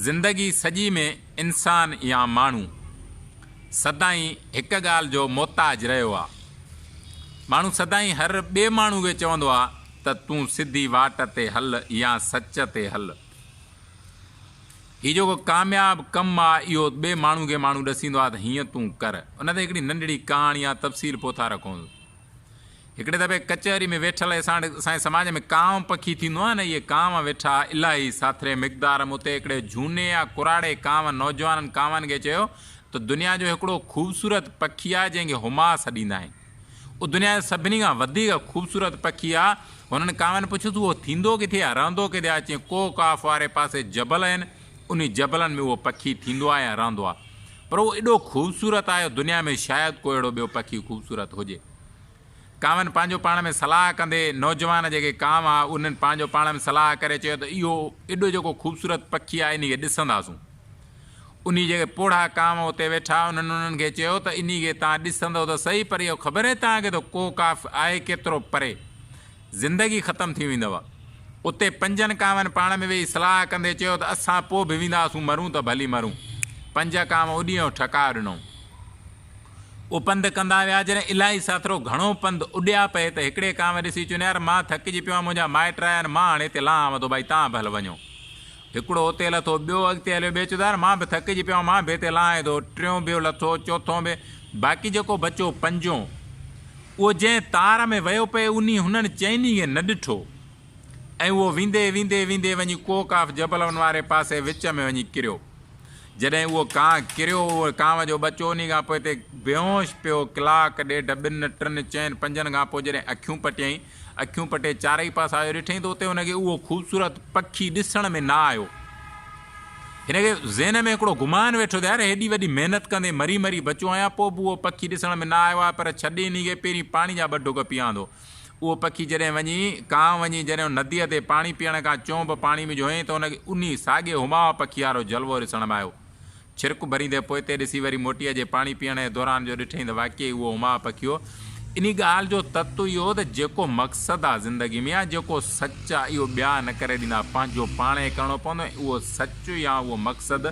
زندگي سڄي ۾ انسان يا ماڻهو سدائين هڪ ڳالهه جو محتاج رهيو آ. ماڻهو سدائين هر ٻئي ماڻهو کي چوندو آ ته تون سڌي واٽ تي هل يا سچ تي هل. هي جيڪو ڪامياب ڪم آ اهو ٻئي ماڻهو کي ماڻهو ڏسيندو آ ته هيئن تون ڪر. ان تي هڪڙي ننڍڙي ڪهاڻي آ تفصيل پوء ٿا رکونس. هڪڙي دفعي ڪچهري ۾ ويٺل اسان اسان جي سماج ۾ ڪانء پکي ٿيندو آهي نه اهي ڪانء ويٺا الاهي ساٿري مقدار م اتي هڪڙي جهوني يا ڪراڙي ڪانء نوجوانن ڪانون کي چيو ته دنيا جو هڪڙو خوبصورت پکي آهي جنهن کي هما سڏيندا آهن اهو دنيا جو سڀني کان وڌيڪ خوبصورت پکي آهي هنن ڪانون پڇيس اهو ٿيندو ڪٿي آهي رهندو ڪٿي آهي چيائين ڪوهه قاف واري پاسي جبل آهن انهي جبلن ۾ اهو پکي ٿيندو آهي يا رهندو آهي پر اهو ايڏو خوبصورت آهي جو دنيا ۾ شايد ڪو اهڙو ٻيو پکي خوبصورت هجي. ڪانون پنهنجو پاڻ ۾ صلاح ڪندي، نوجوان جيڪي ڪانء ها، انهن پنهنجو پاڻ ۾ صلاح ڪري چيو ته اهو ايڏو جيڪو خوبصورت پکي آهي، انهي کي ڏسنداسون. انهي جيڪي پوڙها ڪانء اتي ويٺا، انهن انهن کي چيو ته انهي کي توهان ڏسندؤ ته سهي، پر اهو خبر آهي توهان کي ته ڪوهه قاف آهي ڪيترو پري؟ زندگي ختم ٿي ويندؤ. اتي پنجن ڪانون پاڻ ۾ ويهي صلاح ڪندي چيو ته اسان پوء به وينداسون، مرون ته ڀلي مرون. پنج ڪانو اڏي ۽ ٺڪاء ڏنو. اهو پنڌ ڪندا ويا. جڏهن الاهي ساٿرو گهڻو پنڌ اڏيا پئي ته هڪڙي ڪانو ڏسي چيو يار مان ٿڪجي پيو آهيان، منهنجا مائٽ آيا آهن، مان هاڻي هتي لهان ٿو، ڀائي توهان به هل وڃو. هڪڙو اتي لٿو، ٻيو اڳتي هليو، ٻئي چيو ته يار مان به ٿڪجي پيو آهيان، مان به هتي لهان ٿو. ٽيون به لٿو، چوٿون به، باقي جيڪو بچيو پنجون. اهو جنهن تار ۾ ويو پئي انهي هنن چئني کي نه ڏٺو ۽ اهو ويندي ويندي ويندي وڃي ڪوهه قاف جبلن واري پاسي وچ ۾ وڃي ڪريو. جڏهن اهو ڪانء ڪريو اهو ڪانء جو ٻچو انهي کان پوء اتي بيهوش پيو ڪلاڪ ڏيڍ ٻن ٽن چئن پنجن کان پوء جڏهن اکيون پٽيائين اکيون پٽي چارئي پاسا جو ڏٺائين ته اتي هن کي اهو خوبصورت پکي ڏسڻ ۾ نه آيو. هن کي ذهن ۾ هڪڙو گمان ويٺو ته يار هيڏي وڏي محنت ڪندي مري مري بچو آهيان پوء به اهو پکي ڏسڻ ۾ نه آيو آهي پر ڇڏي انهي کي پهرين پاڻي جا ٻه ڍڪ پيئان ٿو. اهو پکي جڏهن وڃي ڪانء وڃي جڏهن نديء تي پاڻي پيئڻ کان چونب پاڻي ۾ جهوئين ته هن کي انهي ساڳي هماء پکي وارو جلوو ڏسڻ ۾ آيو. ڇرڪ ڀريندي پوئتي ڏسي وري موٽي اچي پاڻي پيئڻ جي دوران جو ڏٺئين ته واقعي اهو هماء پکي هو. انهي ڳالهه جو تت اهو هو ته جيڪو مقصد آ زندگي ۾ يا جيڪو سچ آ اهو ٻيا نه ڪري ڏيندا پنهنجو پاڻ ئي ڪرڻو پوندو ۽ اهو سچ يا اهو مقصد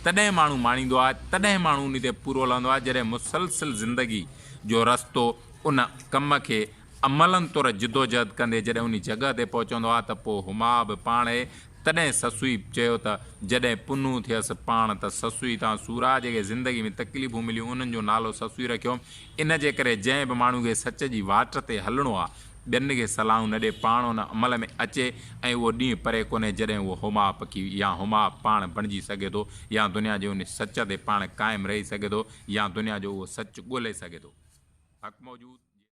تڏهن ماڻهو ماڻيندو آ تڏهن ماڻهو انهي تي پورو لهندو آ جڏهن مسلسل زندگي جو رستو ان ڪم کي عملاً طور جدوجهد ڪندي جڏهن انهي جڳهه تي پهچندو آ ته پوء هماء به پاڻ اهي تڏهن سسئي چيو ته، جڏهن پنهون ٿيس پاڻ ته سسئي تان سوراج کي زندگي ۾ تڪليفون مليون انهن جو نالو سسئي رکيو. ان جي ڪري جنهن به ماڻهو کي سچ جي واٽ تي هلڻو آ، ٻين کي صلاحون نه ڏي پاڻ ان عمل ۾ اچي ۽ اهو ڏينهن پري ڪونهي جڏهن اهو هماء پکي يا هماء پاڻ بڻجي سگهي ٿو يا دنيا جي ان سچ تي پاڻ قائم رهي سگهي ٿو يا دنيا جو اهو سچ ڳولي سگهي ٿو. حق موجود.